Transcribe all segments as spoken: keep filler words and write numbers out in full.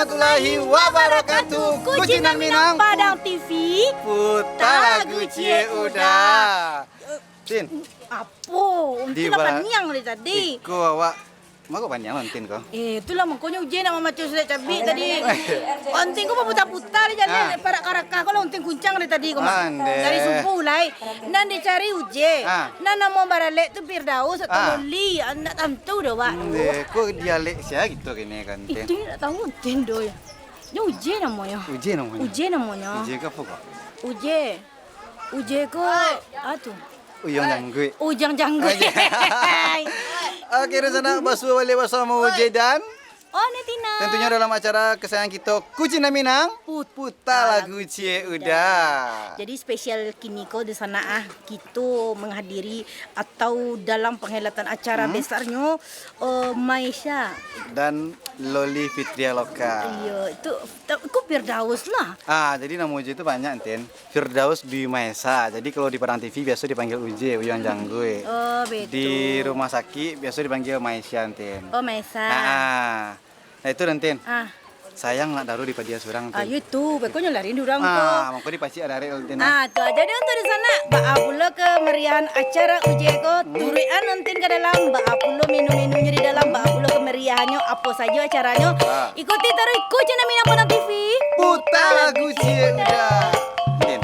Warahmatullahi wabarakatuh. Kucing Minang Padang T V. Puta lagu Ciek Uda. Tin. Apo? Untin lah paniang dari tadi. Iko awak. Mako paniang lah Untin ko. Eh, itulah makonyo Uje nak mamaco sudah cabik tadi. Untin ko baputa-puta di jalan, ah, parak karakah ko lah Untin kuncang dari tadi ko, Mak. Andeh. Dari subuh lai. Nan dicari Uje. Ah. Nan namo baralek tu Firdaus atau, ah, Loli. Ah, ndak tantu doh, Wak. Andeh, ko dialek sia gitu kini kan, Tin? Itu ndak tahu Untin doh. Nyo Uje namonyo. Uje namonyo? Uje namonyo. Uje ko apo ko? Uje. Uje ko, ah, tu. Uyang jangguik. Ujang jangguik. Oke. Oke, dunsanak, basuo baliak basamo Uje dan Oh, Netina. Tentunya dalam acara kesayangan kita, Kucing Minang, Put-, Puta Lagu Ciek Uda. Jadi, spesial kini ko dunsanak, ah, kita menghadiri atau dalam penghelatan acara, hmm, besarnyo, eh, Maesha. Dan Loli Fitria Loka. Iya, itu, ta-, ko Firdaus lah. Ah, jadi namo Uje tu banyak, Tin. Firdaus Dwi Maesa. Jadi, kalau di Padang T V biaso dipanggil Uje, Uyang Jangguik. Oh, betul. Di rumah sakit biaso dipanggil Maesha, Tin. Oh, Maesha. Ah, ah. Nah, itu, Tin. Ah. Sayang nak daru di padia surang, Tin. Ah, yo itu. Pokoknyo lah rindu urang ko. Ah, mangko dipacik ada arek, Tin. Ah, tu aja deh untuk di sana. Baa pulo kemeriahan acara Uje ko. Hmm. Turuikan Untin ka dalam. Baa pulo menu-menunyo di dalam. Baa pulo kemeriahannyo. Apo sajo acaranyo. Ah. Ikuti taruih Kucing Minang Padang T V. Puta lagu Ciek Uda. Din.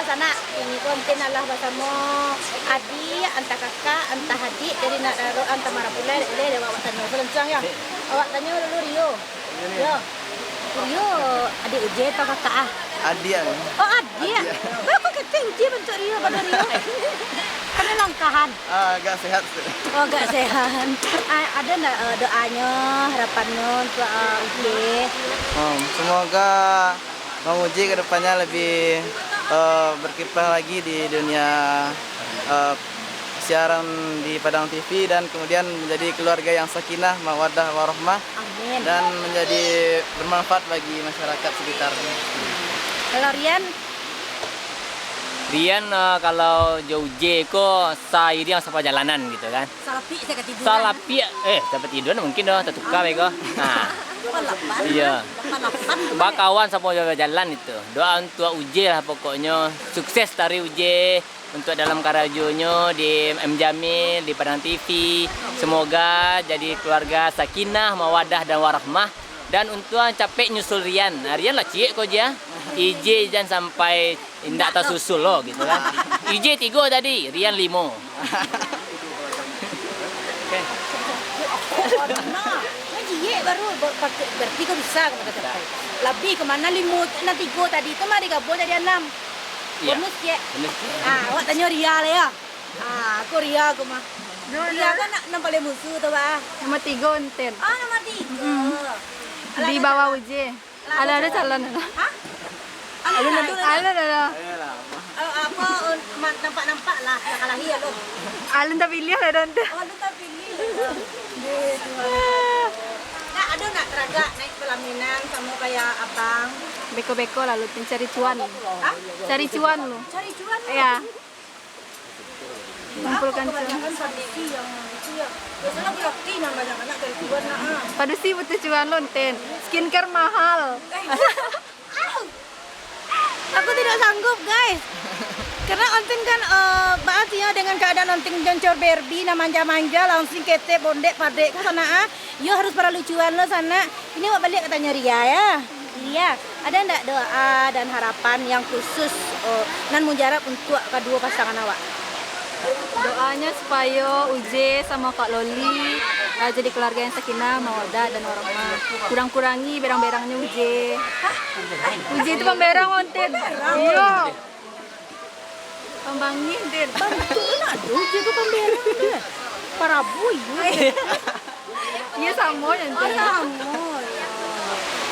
Sanak, kini ko Entin alah basamo adiak, antah kakak, antah adiak, jadi nak daro antah marapulai, dek uleh dek awak batanyo. Salansuang yo. Awak tanyo dulu Rio. Yo. Rio, adiak Uje atau kakak ah? Adiak. Oh, adiak. Adiak. Lah, kok kecil Uje bantuak Rio, pado Rio. Kan langkahan. Ah, agak sehat. Oh, agak sehat. Ah, ado ndak, eh, doanyo, harapannyo untuak, eh, Uje? Hmm, semoga Bang Uje ke depannya lebih, eh, berkiprah lagi di dunia, eh, siaran di Padang T V dan kemudian menjadi keluarga yang sakinah, mawaddah, warahmah. Amin. Dan menjadi bermanfaat bagi masyarakat sekitar. Kalau Rian? Rian, eh, kalau jo Uje ko sairiang sapajalanan gitu kan. Salapiak saya katiduran. Salapiak, eh, sampai tiduran mungkin doh, tatuka bae ko. Nah. Lapan lapan. Iya. Lapan lapan tu, Mak. Bakawan samo bajalan itu. Doa untuak Uje lah pokoknyo. Sukses taruih Uje untuak dalam karajonyo di M Jamil, di Padang T V. Semoga jadi keluarga sakinah, mawaddah dan warahmah. Dan untuang capek nyusul Rian. Nah, Rian lah ciek ko je, ah. Ije jan sampai indak tasusul lo, gitu kan. Ije tigo tadi, Rian limo. Nah, kan ciek baru, ber-, pakai, berarti ko bisa, kau kata. Bisa. Labiah ka ma limo, nan tigo tadi tu mah digabuang jadi anam. Iya. Bonus ciek. Bonus ciek. Ah, awak tanyo Ria lah yo. Ah, aku Ria aku mah. Ria kan nak, nan paling musuh tu, bah. Nomor tigo, Entin. Ah, nomor tigo. Mm-mm. Alah, Di bawah Uje. Alah, ada calon, alah. Hah? Alun, alun, alun. Alun, alun. Eh, apa, un-, ma-, nampak-nampak lah, nak kalahi alun. Alun tapiliah lah, Don, tu. Oh, alun tapiliah lah, Don. Nah, ada nak taragak naik pelaminan sama kayak abang? Beko-beko lah, lu, Tin, cari cuan. Hah? Cari cuan lu. Cari cuan lu? Iya. Kumpulkan cuan. Kebanyakan padusi yang itu ya. Biasanya laki-laki yang banyak-banyak cari cuan lah, ah. Padusi butuh cuan lo, Tin. Skincare mahal. Eh. Aku tidak sanggup, guys. Karena Ontin kan, eh, baa sih yo, dengan keadaan Ontin joncor Barbie, nah, manja-manja, langsung ketek, bondek, padek, ka sana, ah. Yo harus paralu cuan lo, sanak. Ini awak baliak ka tanyo Ria, ya. Iya, ada ndak doa dan harapan yang khusus, eh, nan mujarab untuak kaduo pasangan awak? Doanyo supayo Uje samo Kak Loli, eh, jadi keluarga yang sakinah, mawaddah, dan warahmah. Kurang-kurangi berang-berangnyo Uje. Hah? Uje tu pamberang, Ontin. Iyo. Pambangih, Din. Bantuak lah, aduh, jago pamberang tu. Parabu, iyo. Iyo, samo, Din. Oh, samo, iyo.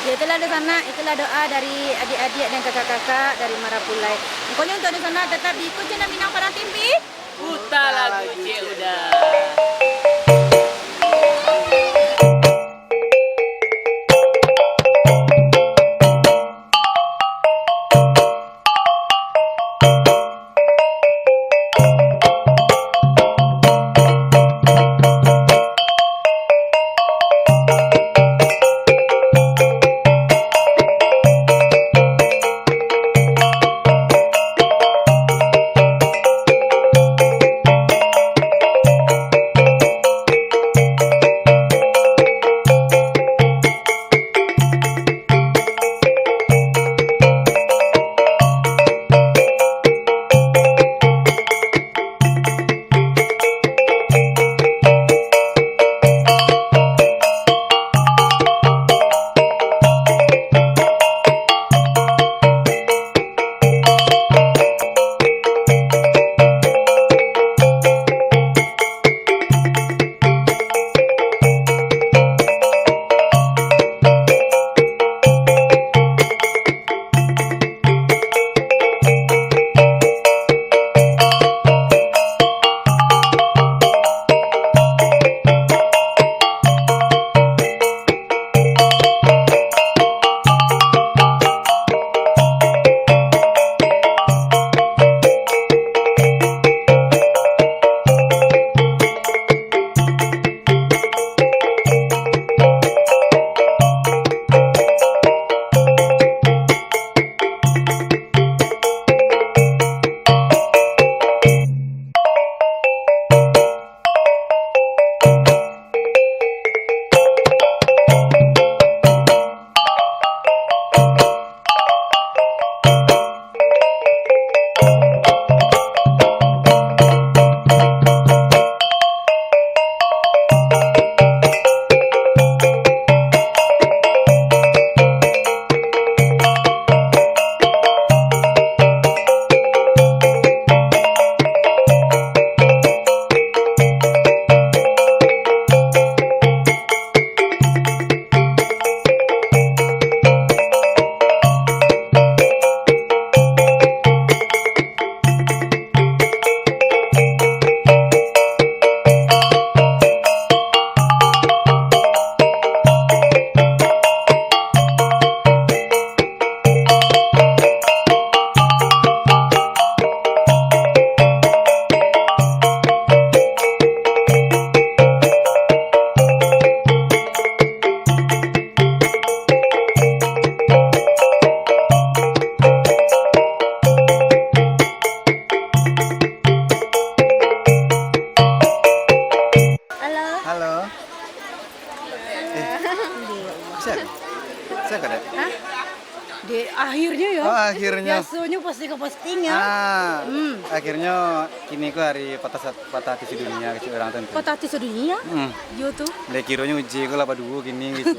Ya, itulah, dunsanak, itulah doa dari adik-adik dan kakak-kakak dari Marapulai. Pokoknya untuk dunsanak tetap diikuti channel Minang Padang T V. Puta lagu Cik Uda. Rasonyo pasti ka posting ya. Ah, Hmm. Akhirnyo kini ko hari patah, sa- patah hati sedunia kecil orang tu. Patah hati sedunia. Hmm. Yo tu. Dek kironyo uji ko lah baduo kini gitu.